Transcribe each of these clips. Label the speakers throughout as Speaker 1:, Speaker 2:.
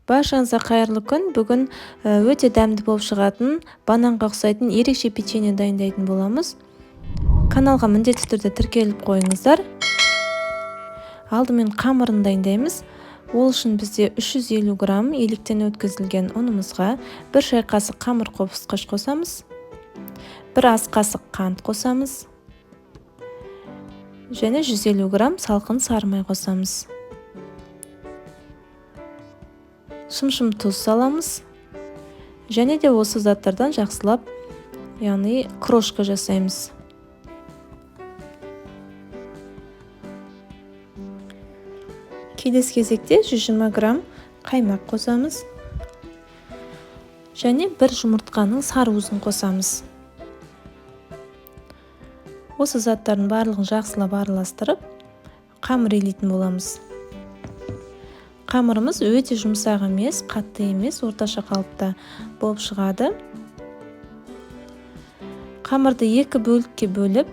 Speaker 1: Баршаңызға қайырлы күн. Бүгін өте дәмді болып шығатын, бананға ұқсайтын ерекше печенье дайындайтын боламыз. Каналға міндетті түрде тіркеліп қойыңыздар. Алдымен қамырын дайындаймыз. Ол үшін бізде 350 грамм електен өткізілген ұнымызға 1 шай қасық қамыр қопсытқыш қосамыз. 1 ас қасық қант қосамыз. Және 150 грамм салқын сары май қосамыз. Шымшым тұз саламыз. Және де осы заттардан жақсылап, яғни крошка жасаймыз. Келесі кезекте 120 грамм қаймақ қосамыз. Және бір жұмыртқаның сары уызын қосамыз. Осы заттардың барлығын жақсылап араластырып, қамыр илейтін боламыз. Қамырымыз өте жұмсақ емес, қатты емес, орташа қалыпта болып шығады. Қамырды екі бөлікке бөліп,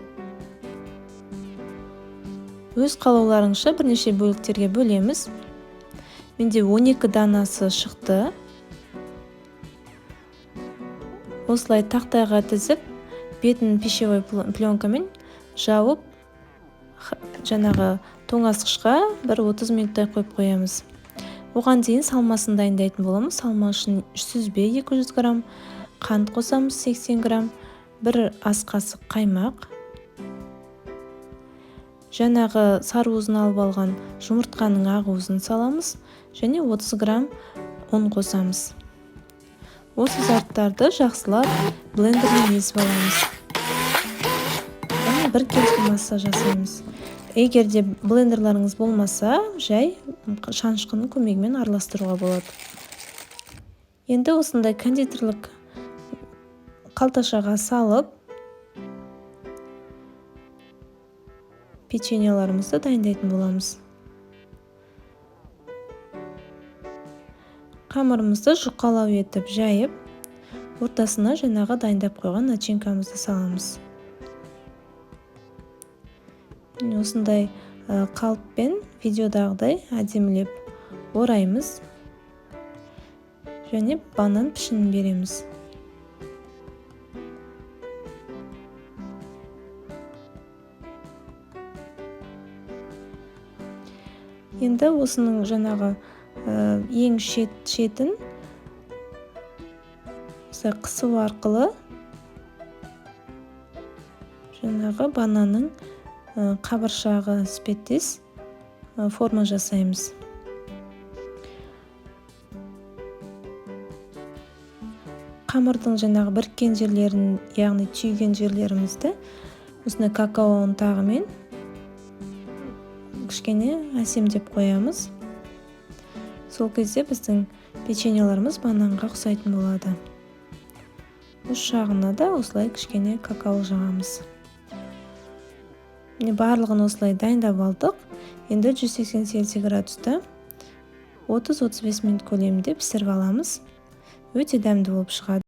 Speaker 1: өз қалауларыңызша бірнеше бөліктерге бөлеміз. Менде 12 данасы шықты. Осылай тақтайға тізіп, бетін пищевой пленкамен жауып, жаңағы тоңазытқышқа бір 30 минуттай қойып қоямыз. Оған дейін салмасын дайындайтын боламыз. Салма үшін сүзбе 200 грамм, қант қосамыз 80 грамм, бір ас қасық қаймақ, жаңағы сары уызын алып алған жұмыртқаның ақ уызын саламыз және 30 грамм ұн қосамыз. Осы заттарды жақсылап блендермен езіп аламыз. Және бір келкі масса жасаймыз. Егер де блендерларыңыз болмаса, жай шанышқының көмегімен араластыруға болады. Енді осындай кондитерлік қалташаға салып, печеньеларымызды дайындайтын боламыз. Қамырымызды жұқалау етіп жайып, ортасына жаңағы дайындап қойған начинкамызды саламыз. Осындай қалыппен видеодағыдай әдемілеп ораймыз және банан пішінін береміз. Енді осының жаңағы ең шетін осылай қысу арқылы жаңағы бананның қабыршағы іспеттес форма жасаймыз. Қамырдың жаңағы біріккен жерлерін, яғни түйген жерлерімізді осындай какао ұнтағымен кішкене әсемдеп қоямыз. Сол кезде біздің печеньеларымыз бананға ұқсайтын болады. Ұш жағына да осылай кішкене какао жағамыз. Міне, барлығын осылай дайындап алдық. Енді 180 Цельсий градуста 30-35 минут көлемінде пісіріп аламыз. Өте дәмді болып шығады.